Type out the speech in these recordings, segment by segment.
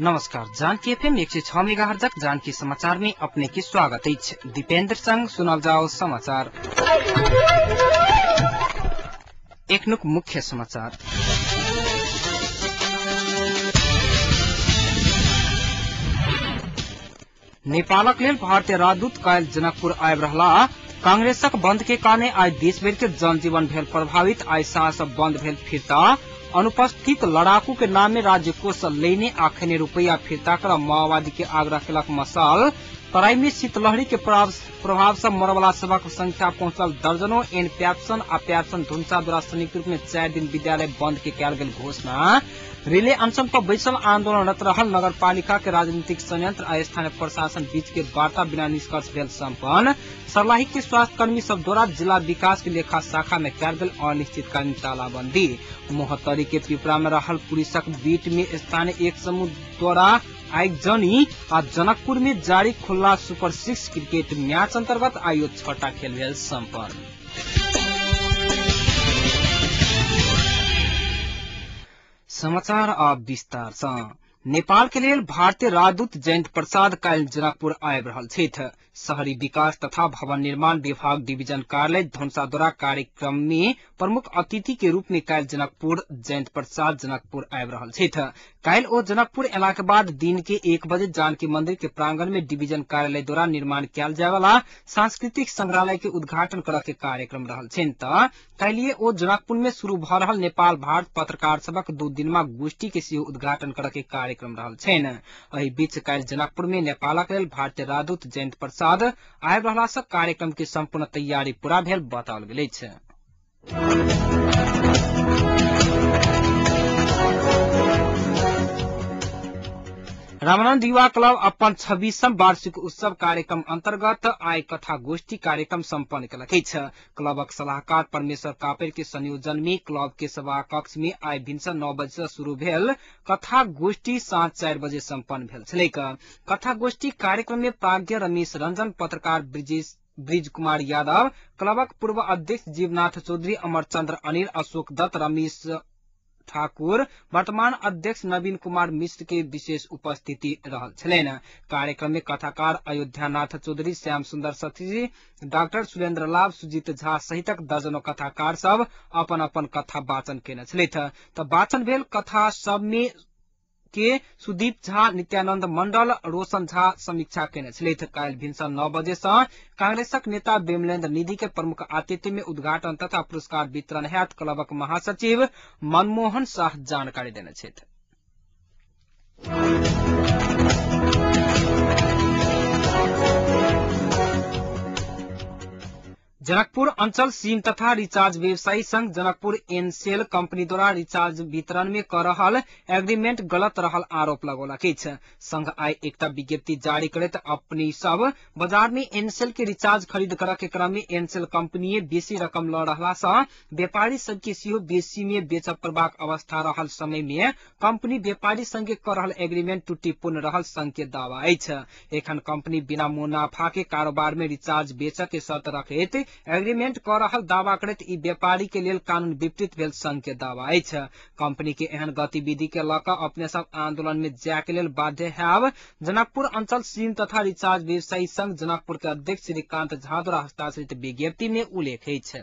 नमस्कार, Janaki FM 106 megahertz Janaki समाचार में अपने के स्वागत अछि। दीपेंद्र संग सुनल जाओ समाचार। एखनुक मुख्य समाचार। नेपालक लेल भारतीय राजदूत काल्हि जनकपुर आबि रहला। कांग्रेसक बंद के कारणे आइ देशभरि के जनजीवन भेल प्रभावित। आइ साँझ बंद भेल फिर्ता। अनुपस्थित लड़ाकू के नाम में राज्य कोष लेने आ खेने रुपया फिर्ता कर माओवादी के आग्रह केलक मसाल। तराई में शीतलहरी के प्रभाव से मरवला सबक संख्या पहुंचल दर्जनों। एन प्याप्सन आ प्याप्सन धुनसा द्वारा संयुक्त रूप में 4 दिन विद्यालय बंद के कयल गेल घोषणा। रिले अनशन पर बैसल आंदोलनरत रहल नगरपालिका के राजनीतिक संयंत्र आ स्थानीय प्रशासन बीच के वार्ता बिना निष्कर्ष भेल सम्पन्न। सर्लाही के स्वास्थ्य कर्मी सब द्वारा जिला विकास के लेखा शाखा में कयल गेल अनिश्चितकालीन तालाबंदी। मोहतरी के पिपरा में रहल पुलिसक बीट में स्थानीय एक समूह द्वारा आगजनी आ जनकपुर में जारी खुला सुपर 6 क्रिकेट मैच अंतर्गत आयो 6टा खेल भेल सम्पन्न। समाचार अब विस्तार सँ। नेपाल के लेल भारतीय राजदूत जयंत प्रसाद काल्हि जनकपुर आबि रहल छथि। शहरी विकास तथा भवन निर्माण विभाग डिवीजन कार्यालय धनुषा द्वारा कार्यक्रम में प्रमुख अतिथि के रूप में काल्हि जनकपुर जयंत प्रसाद जनकपुर आबि रहल छथि। काल्हि ओ जनकपुर एला के बाद दिन के 1 बजे जानकी मंदिर के प्रांगण में डिवीजन कार्यालय द्वारा निर्माण कयल जाय वाला सांस्कृतिक संग्रहालय के उद्घाटन करऽ के कार्यक्रम रहल छनि। त काल्हिये ओ जनकपुर में शुरू भऽ रहल नेपाल भारत पत्रकार सभक 2 दिनमा गोष्ठी के सेहो उद्घाटन करऽ के कार्यक्रम रहल छनि। एहि बीच काल्हि जनकपुर में नेपालक लेल भारतीय राजदूत जयंत प्रसाद आबि रहला सँ कार्यक्रम के संपूर्ण तैयारी पूरा भेल बताओल गेल अछि। रामानंद युवा क्लब अपन 26वां वार्षिक उत्सव कार्यक्रम अंतर्गत आइ कथा गोष्ठी कार्यक्रम सम्पन्न केलक अछि। क्लबक सलाहकार परमेश्वर कापेर के संयोजन में क्लब के सभा कक्ष में आइ भिनसर 9 बजे से शुरू भेल कथा गोष्ठी साँझ 4 बजे सम्पन्न भेल छलैक। कथा गोष्ठी कार्यक्रम में प्राज्ञ रमेश रंजन, पत्रकार ब्रिज कुमार यादव, क्लबक पूर्व अध्यक्ष जीवनाथ चौधरी, अमरचंद्र अनिल, अशोक दत्त, रमेश ठाकुर, वर्तमान अध्यक्ष नवीन कुमार मिश्र के विशेष उपस्थिति रहल छलनि। कार्यक्रम में कथाकार अयोध्यानाथ चौधरी, श्याम सुंदर सती, डॉक्टर सुरेंद्र लाभ, सुजीत झा सहितक दर्जनों कथाकार सब अपन अपन कथा वाचन केने छलथि। त वाचन भेल कथा सब में के सुदीप झा, नित्यानंद मंडल, रोशन झा समीक्षा केने छलथि। काल्हि भिनसर 9 बजे सँ कांग्रेसक नेता विमलेन्द्र निधि के प्रमुख आतिथ्य में उद्घाटन तथा पुरस्कार वितरण हैत। क्लबक महासचिव मनमोहन शाह जानकारी देने छथि। जनकपुर अंचल सिम तथा रिचार्ज व्यवसायी संघ जनकपुर एनसेल कंपनी द्वारा रिचार्ज वितरण में कर रहल एग्रीमेंट गलत रहल आरोप लगौलक अछि। संघ आइ एकटा विज्ञप्ति जारी करैत अपनी सब बाजार में एनसेल के रिचार्ज खरीद करऽ के क्रम में एनसेल कंपनी बेसी रकम लऽ रहला सँ व्यापारी सबके सेहो बेसी में बेचऽ पड़बाक अवस्था रहल समय में कंपनी व्यापारी संगे कर रहल एग्रीमेंट त्रुटिपूर्ण रहल संघ के दावा अछि। एखन कंपनी बिना मुनाफा के कारोबार में रिचार्ज बेचऽ के शर्त रखैत एग्रीमेंट कऽ रहल दावा करैत ई व्यापारी के लेल कानून विपरीत भेल संघ के दावा अछि। कंपनी के एहन गतिविधि के लऽ कऽ अपने सब आंदोलन में जाय के लेल बाध्य हैब। जनकपुर अंचल सिम तथा रिचार्ज व्यवसायी संघ जनकपुर के अध्यक्ष श्रीकांत झा द्वारा हस्ताक्षरित विज्ञप्ति में उल्लेख अछि।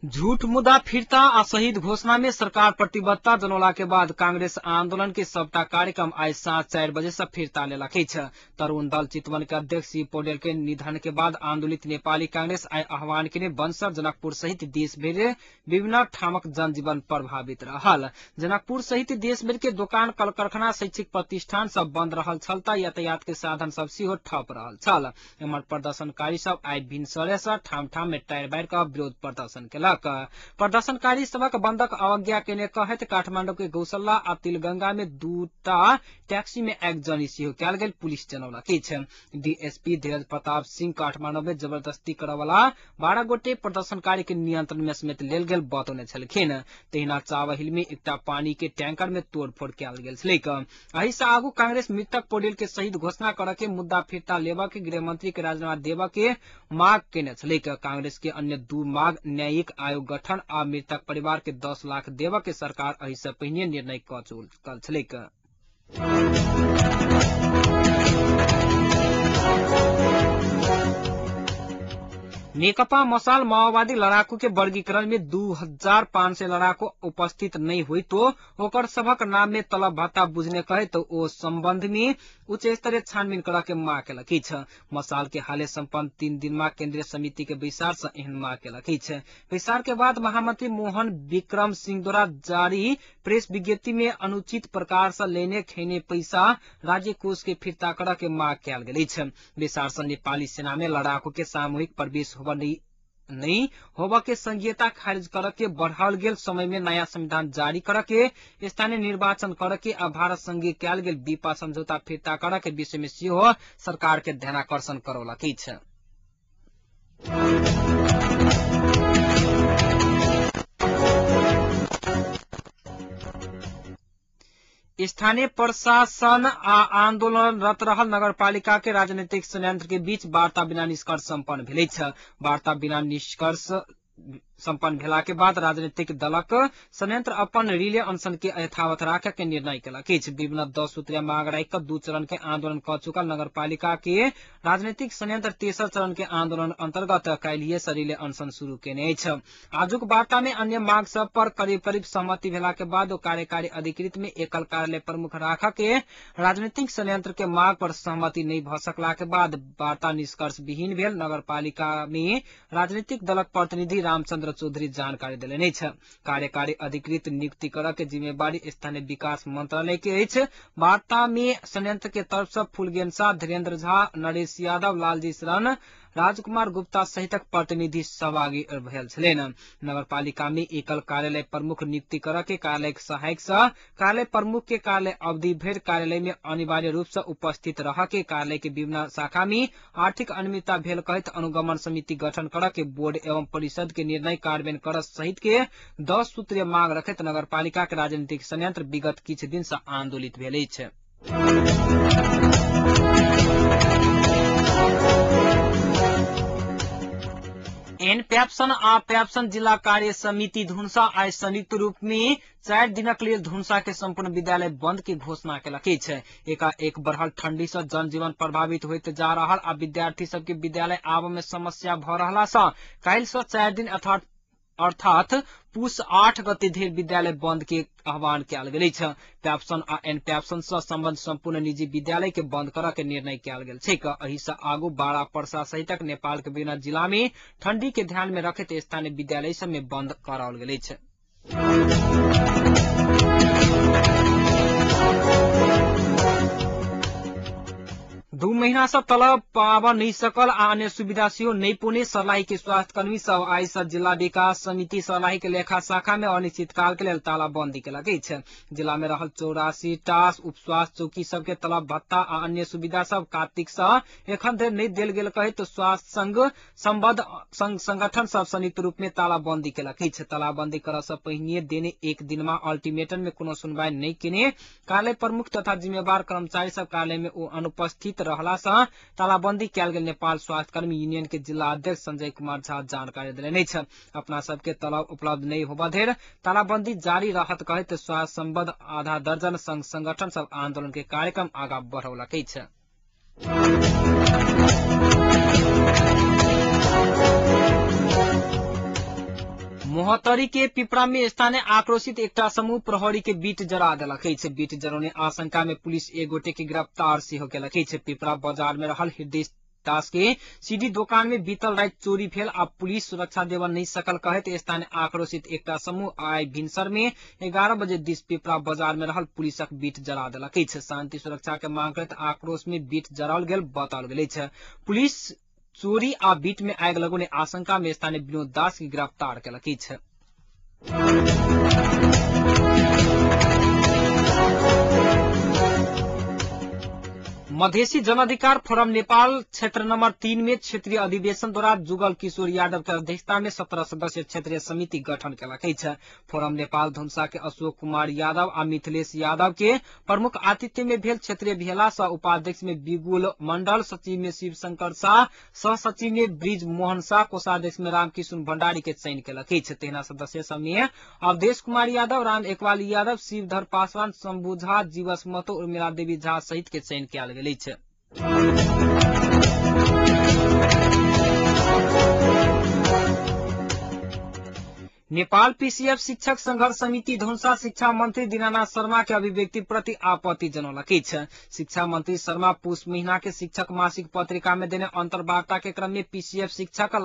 झूठ मुद्दा फिर्ता आ शहीद घोषणा में सरकार प्रतिबद्धता जनौला के बाद कांग्रेस आंदोलन के सबटा कार्यक्रम आइ साँझ 4 बजे से फिर्ता लेलक अछि। तरुण दल चितवन के अध्यक्ष शिव पौडेल के निधन के बाद आंदोलित नेपाली कांग्रेस आइ आह्वान केने बंसर, जनकपुर सहित देशभरि विभिन्न ठामक जनजीवन प्रभावित रहल। जनकपुर सहित देशभरि के दोकान, कल कारखाना, शैक्षिक प्रतिष्ठान सब बंद रहल छल त यातायात के साधन सब सेहो ठप रहल छल। एम्हर प्रदर्शनकारी सब आइ भिनसरे सँ ठाम ठाम में टायर बारि कऽ विरोध प्रदर्शन केलक। प्रदर्शनकारी सबक बंदक अवज्ञा केने कहैत काठमाडौँ के गौशाला आ तिलगंगा में 2टा टैक्सी में आगजनी सेहो कयल गेल पुलिस जनौलक अछि। डीएसपी धीरज प्रताप सिंह काठमाडौँ में जबरदस्ती करवला 12 गोटे प्रदर्शनकारी के नियंत्रण में समेत लेल गेल बतौने छलखिन। तहिना चावहिल में एकटा पानी के टैंकर में तोड़फोड़ कयल गेल छलैक। एहि से आगू कांग्रेस मृतक पौडेल के शहीद घोषणा करऽ के मुद्दा फिर्ता लेबऽ के गृहमंत्री के राजीनामा देबऽ के मांग केने छलैक। कांग्रेस के अन्य 2 मांग न्यायिक आयोग गठन आ मृतक परिवार के 10 लाख देबऽ के सरकार एहि से पहिने निर्णय कऽ चुकल छलैक। नेकपा मसाल माओवादी लड़ाकू के वर्गीकरण में 2500 लड़ाकू उपस्थित नहीं हुई तो ओकर सभक नाम में तलब भत्ता बुझने कहे तो ओ संबंध में उच्च स्तरीय छानबीन करऽ के मांग केलक अछि। मसाल के हाले संपन्न 3 दिन केंद्रीय समिति के बैसार से एहन मांग केलक अछि। बैसार के बाद महामंत्री मोहन विक्रम सिंह द्वारा जारी प्रेस विज्ञप्ति में अनुचित प्रकार से लेने खेने पैसा राज्य कोष के फिर्ता करऽ के मांग कयल गेल अछि। बैसार से नेपाली सेना में लड़ाकू के सामूहिक प्रवेश नहीं होबा के संघीयता खारिज कर के बढ़ाओल गेल समय में नया संविधान जारी कर के स्थानीय निर्वाचन कर के आ भारत संगे कयल गेल बीपा समझौता फिर्ता कर के विषय में सेहो सरकार के ध्यानाकर्षण करौलक अछि। स्थानीय प्रशासन आ आंदोलनरत रहल नगरपालिका के राजनीतिक षड्यंत्र के बीच वार्ता बिना निष्कर्ष सम्पन्न भेल अछि। वार्ता बिना निष्कर्ष सम्पन्न भेला के बाद राजनीतिक दलक षड्यंत्र अपन रिले अनशन के यथावत राखे के निर्णय केलक अछि। विभिन्न 10 सूत्रीय मांग राखि कऽ 2 चरण के आंदोलन कऽ चुकल नगरपालिका के राजनीतिक षड्यंत्र तेसर चरण के आंदोलन अंतर्गत काल्हिए से रिले अनशन शुरू केने अछि। आजुक वार्ता में अन्य मांग सब पर करीब करीब सहमति भेला के बाद कार्यकारी अधिकृत में एकल कार्यालय प्रमुख राख के राजनीतिक षड्यंत्र के मांग पर सहमति नहीं भऽ सकला के बाद वार्ता निष्कर्ष विहीन भेल नगरपालिका में राजनीतिक दलक प्रतिनिधि रामचंद्र चौधरी जानकारी देलनि अछि। कार्यकारी अधिकृत नियुक्ति करऽ के जिम्मेवारी स्थानीय विकास मंत्रालय के अछि। वार्ता में षड्यंत्र के तरफ से फूलगेन शाह, धीरेन्द्र झा, नरेश यादव, लालजी शरण, राजकुमार गुप्ता सहितक प्रतिनिधि सहभागी भेल छलनि। नगरपालिका में एकल कार्यालय प्रमुख नियुक्ति करऽ के कार्यालय सहायक सह कार्यालय प्रमुख के कार्यालय अवधि भरि कार्यालय में अनिवार्य रूप से उपस्थित रह के कार्यालय के विभिन्न शाखा में आर्थिक अनियमितता भेल कहैत अनुगमन समिति गठन करऽ के बोर्ड एवं परिषद के निर्णय कार्यान्वयन करऽ सहित के 10 सूत्रीय मांग रखैत नगरपालिका के राजनीतिक षड्यंत्र विगत किछु दिन से आंदोलित भेल अछि। एन प्याप्सन आ प्याप्सन जिला कार्य समिति धुनसा आइ संयुक्त रूप में 4 दिनक लेल धुनसा के संपूर्ण विद्यालय बंद के घोषणा केलक अछि। एकाएक बढ़ल ठंडी से जनजीवन प्रभावित होइत जा रहल आ विद्यार्थी सबके विद्यालय आबय में समस्या भऽ रहला सँ काल्हि से 4 दिन अर्थात पुस 8 गते धरि विद्यालय बंद के आह्वान कयल गेल अछि। प्याप्सन आ एन प्याप्सन से संबंध संपूर्ण निजी विद्यालय के बंद करऽ के निर्णय कयल गेल छैक। एहि से आगू 12 पर्सा सहितक नेपाल के विभिन्न जिला में ठंडी के ध्यान में रखैत स्थानीय विद्यालय सब में बंद कराओल गेल अछि। दू महीना से तलब पाब नहीं सकल आ अन्य सुविधा सेहो नहीं पुने सर्लाही के स्वास्थ्यकर्मी सब आइ से जिला विकास समिति सर्लाही के लेखा शाखा में अनिश्चितकाल के लेल तालाबंदी केलक अछि। जिला में रहल 84 टा उप स्वास्थ्य चौकी सबके तलब भत्ता आ अन्य सुविधा सब कार्तिक से एखन धरि नहीं देल गेल कहैत स्वास्थ्य संघ संबद्ध संघ संगठन सब संयुक्त रूप में तालाबंदी केलक अछि। तालाबंदी करऽ से पहिने देने एक दिन में अल्टीमेटम में कोनो सुनवाई नहीं केने कार्यालय प्रमुख तथा जिम्मेवार कर्मचारी सब कार्यालय में अनुपस्थित रहला सँ तालाबंदी कयल गेल नेपाल स्वास्थ्यकर्मी यूनियन के जिला अध्यक्ष संजय कुमार झा जानकारी देलनि अछि। अपना सबके तलब उपलब्ध नहीं होबऽ धरि तालाबंदी जारी रहत कहैत स्वास्थ्य संबद्ध आधा दर्जन संघ संगठन सब आंदोलन के कार्यक्रम आगा बढ़ौलक अछि। मोहतरी के पिपरा में स्थानीय आक्रोशित एकटा समूह प्रहरी के बीट जरा देलक अछि। बीट जरौने आशंका में पुलिस एक गोटे के गिरफ्तार सेहो केलक अछि। पिपरा बाजार में रहल हृदय दास के सीडी दोकान में बीतल राति चोरी भेल आ पुलिस सुरक्षा देबऽ नहीं सकल कहैत स्थानीय आक्रोशित एकटा समूह आइ भिनसर में 11 बजे दिस पिपरा बाजार में रहल पुलिसक बीट जरा देलक अछि। शांति सुरक्षा के मांग करैत आक्रोश में बीट जराओल गेल बताओल गेल अछि। पुलिस चोरी आ बीट में आगि लगौने आशंका में स्थानीय विनोद दास के गिरफ्तार केलक अछि। मधेसी जनअधिकार फोरम नेपाल क्षेत्र नंबर 3 में क्षेत्रीय अधिवेशन द्वारा जुगल किशोर यादव के अध्यक्षता में 17 सदस्यीय क्षेत्रीय समिति गठन केलक अछि। फोरम नेपाल धनुषा के अशोक कुमार यादव आ मिथिलेश यादव के प्रमुख आतिथ्य में भेल क्षेत्रीय भेला सह उपाध्यक्ष में बिगुल मंडल, सचिव में शिव शंकर शाह, सह सचिव में ब्रिज मोहन शाह, कोषाध्यक्ष में रामकिशन भंडारी के चयन केलक अछि। तहिना सदस्य सब में अवधेश कुमार यादव, राम एकवाल यादव, शिवधर पासवान, शंभू झा, जीवस महतो, उर्मिला देवी झा सहित के चयन कयल गेल अछि। नेपाल पीसीएफ शिक्षक संघर्ष समिति धनुषा शिक्षा मंत्री दीनानाथ शर्मा के अभिव्यक्ति प्रति आपत्ति जनौलक अछि। शिक्षा मंत्री शर्मा पुष महीना के शिक्षक मासिक पत्रिका में देने अंतर्वार्ता के क्रम में पीसीएफ शिक्षक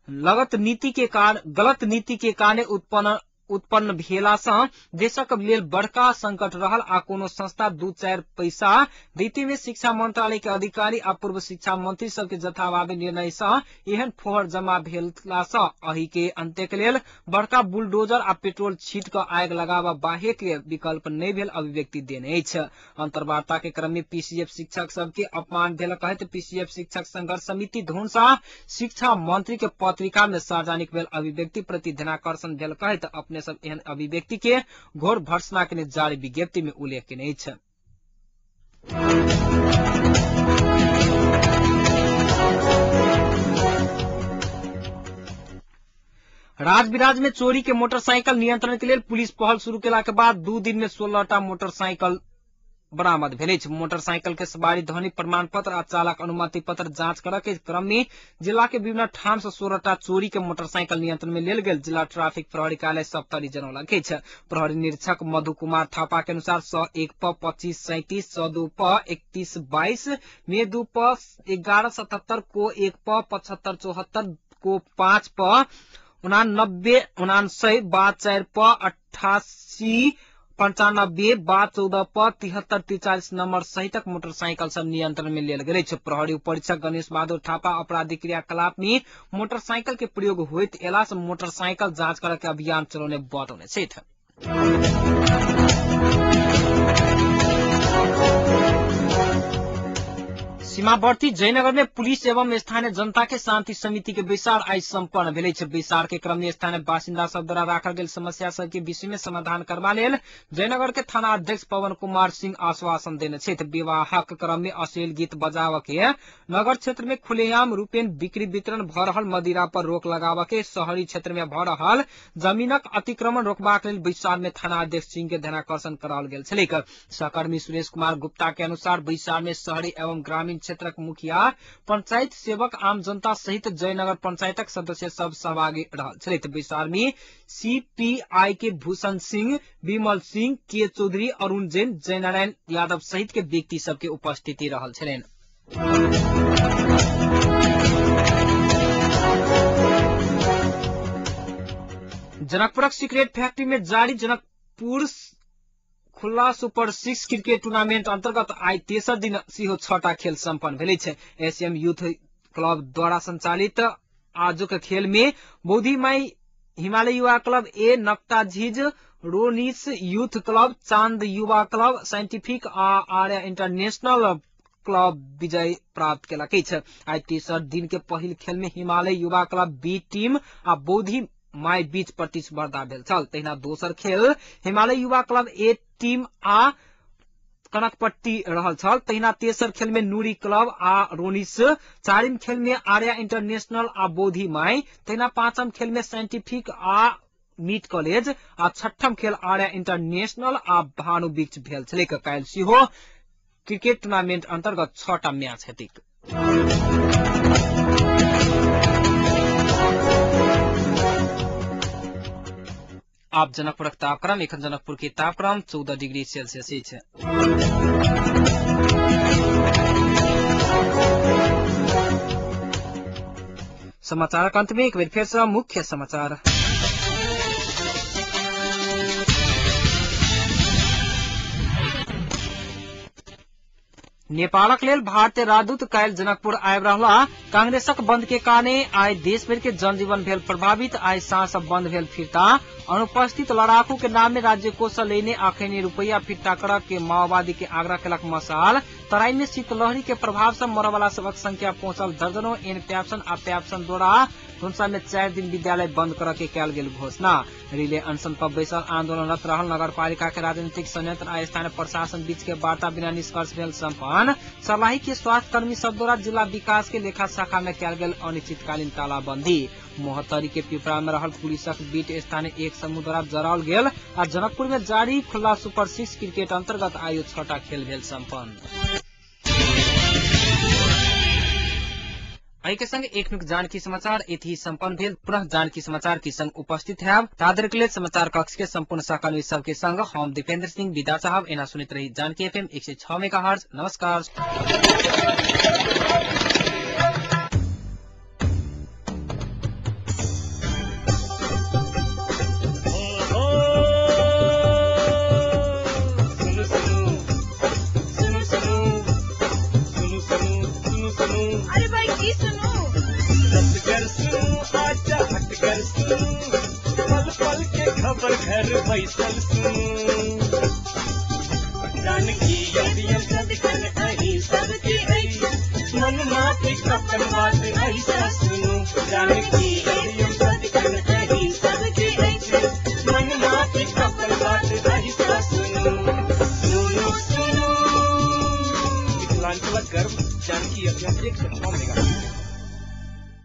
लगत नीति के कारण गलत नीति के कारण उत्पन्न भेला सँ देशक लेल बड़का संकट रहल आ कोनो संस्था 2-4 पैसा दैते में शिक्षा मंत्रालय के अधिकारी आ पूर्व शिक्षा मंत्री सबके जथाभावी निर्णय सँ एहन फोहर जमा भेला सँ अहि के अंत्य के लेल बड़का बुलडोजर आ पेट्रोल छीट क आगि लगाबऽ बाहेक विकल्प नहि भेल अभिव्यक्ति देने अछि। अंतर्वार्ता के क्रम में पीसीएफ शिक्षक सबके अपमान भेल कहैत पीसीएफ शिक्षक संघर्ष समिति धनुषा शिक्षा मंत्री के पत्रिका में सार्वजनिक भेल अभिव्यक्ति प्रति ध्यानाकर्षण भेल कहैत अपने सब एहन अभिव्यक्ति के घोर भर्त्सना के जारी विज्ञप्ति में उल्लेख केने अछि। राजविराज में चोरी के मोटरसाइकिल नियंत्रण के लेल पुलिस पहल शुरू केला के बाद 2 दिन में 16टा मोटरसाइकिल बरामद भेल अछि। मोटरसाइकिल के सवारी ध्वनि प्रमाण पत्र आ चालक अनुमति पत्र जांच करऽ के क्रम में जिला के विभिन्न ठाम से 16टा चोरी के मोटरसाइकिल नियंत्रण में लेल गेल जिला ट्रैफिक प्रहरी कार्यालय सप्तरी जनौलक अछि। प्रहरी निरीक्षक मधु कुमार थापा के अनुसार 101 प 25 37, 102 प 31 22, में 2 प 11 77, को 1 प 75 74, को 5 प 89 79, बा 4 प 88 95, बा 14 प 73 43 नंबर सहितक मोटरसाइकिल सब नियंत्रण में लेल गेल अछि। प्रहरी उपरीक्षक गणेश बहादुर थापा आपराधिक क्रियाकलाप में मोटरसाइकिल के प्रयोग होइत एला से मोटरसाइकिल जांच करे के अभियान चलौने बतौने छथि। सीमावर्ती जयनगर में पुलिस एवं स्थानीय जनता के शांति समिति के बैसार आइ सम्पन्न भेल अछि। बैसार के क्रम में स्थानीय बासिन्दा सब द्वारा राखल गेल समस्या सब के विषय में समाधान करबा लेल जयनगर के थाना अध्यक्ष पवन कुमार सिंह आश्वासन देने छथि। विवाहक क्रम में अश्लील गीत बजाबऽ के, नगर क्षेत्र में खुलेआम रूपेण बिक्री वितरण भ रहल मदिरा पर रोक लगाबऽ के, शहरी क्षेत्र में भ रहल जमीनक अतिक्रमण रोकबाक लेल बैसार में थाना अध्यक्ष सिंह के ध्यानाकर्षण कराओल गेल छलैक। सहकर्मी सुरेश कुमार गुप्ता के अनुसार बैसार में शहरी एवं ग्रामीण क्षेत्रक मुखिया, पंचायत सेवक, आम जनता सहित जयनगर पंचायतक सदस्य सब सहभागी रहल छलथि। बैसार में सीपीआई के भूषण सिंह, विमल सिंह, के चौधरी, अरुण जैन, जयनारायण यादव सहित के व्यक्ति सबके उपस्थिति रहल छलनि। जनकपुरक सिगरेट फैक्ट्री में जारी जनकपुर खुला सुपर 6 क्रिकेट टूर्नामेंट अंतर्गत आइ तेसर दिन सेहो 6टा खेल सम्पन्न भेल अछि। एशियन यूथ क्लब द्वारा संचालित आजुक खेल में बोधिमाई हिमालय युवा क्लब ए, नक्ता झिझ, रोनिस यूथ क्लब, चांद युवा क्लब, साइंटिफिक आ आर्य इंटरनेशनल क्लब विजय प्राप्त केलक अछि। आइ तेसर दिन के पहिल खेल में हिमालय युवा क्लब बी टीम आ बोधि माई बीच प्रतिस्पर्धा भेल छल। तहिना दोसर खेल हिमालय युवा क्लब ए टीम आ कनकपट्टी रहल छल। तहिना तेसर खेल में नूरी क्लब आ रोनिस, चारिम खेल में आर्या इंटरनेशनल आ बोधि माई, तहिना पांचम खेल में साइंटिफिक आ मीट कॉलेज आ छठम खेल आर्या इंटरनेशनल आ भानु बीच भेल छलैक। काल्हि सेहो क्रिकेट टूर्नामेंट अंतर्गत 6टा मैच हेतैक। आप जनकपुरक तापक्रम, एखन जनकपुर के तापक्रम 14 डिग्री सेल्सियस अछि। समाचारक अंत में एक बेर फेर सँ मुख्य समाचार। नेपालक लेल भारतीय राजदूत काल्हि जनकपुर आबि रहला। कांग्रेसक बंद के कारणे आइ देशभरि के जनजीवन भेल प्रभावित। आइ साँझ बंद भेल फिर्ता। अनुपस्थित लड़ाकू के नाम में राज्य कोष लेने अखनी रुपया फिर्ता कर के माओवादी के आग्रह केलक मसाल। तराई में शीतलहरी के प्रभाव से मरवाला सबक संख्या पहुंचल दर्जनों। एन प्याप्सन आ प्याप्सन द्वारा धुनसा में 4 दिन विद्यालय बंद कर के कयल गेल घोषणा। रिले अनशन पर बैसल आंदोलनरत रहल नगरपालिका के राजनीतिक संयंत्र आ स्थानीय प्रशासन बीच के वार्ता बिना निष्कर्ष भेल सम्पन्न। सर्लाही के स्वास्थ्य कर्मी सब द्वारा जिला विकास के लेखा शाखा में कयल गेल अनिश्चितकालीन तालाबंदी। मोहतरी के पिपरा में रहल पुलिसक बीट स्थानीय एक समूह द्वारा जराओल गेल। आ जनकपुर में जारी खुला सुपर 6 क्रिकेट अंतर्गत आयो 6टा खेल भेल सम्पन्न। एहि के संग एक जानकी समाचार यति सम्पन्न भेल। पुनः जानकी समाचार के संग उपस्थित है। तादर के लिए समाचार कक्ष के संपूर्ण सहकर्मी सबके संग हम दीपेंद्र सिंह विदा साहब। एना सुनैत रही जानकी एफएम 106 मेगाहर्ट्ज। नमस्कार। पल घर बैसल सुनू जानकी एफएम सदिखन अहीं सबके अछि, मन माफिक अपन बात ऐसा सुनू। जानकी एफएम सदिखन अहीं सबके अछि, मन माफिक अपन बात ऐसा सुनू। सुनू सुनू मिथिलांचलक गर्व जानकी एफएम 106 मेगाहर्ट्ज।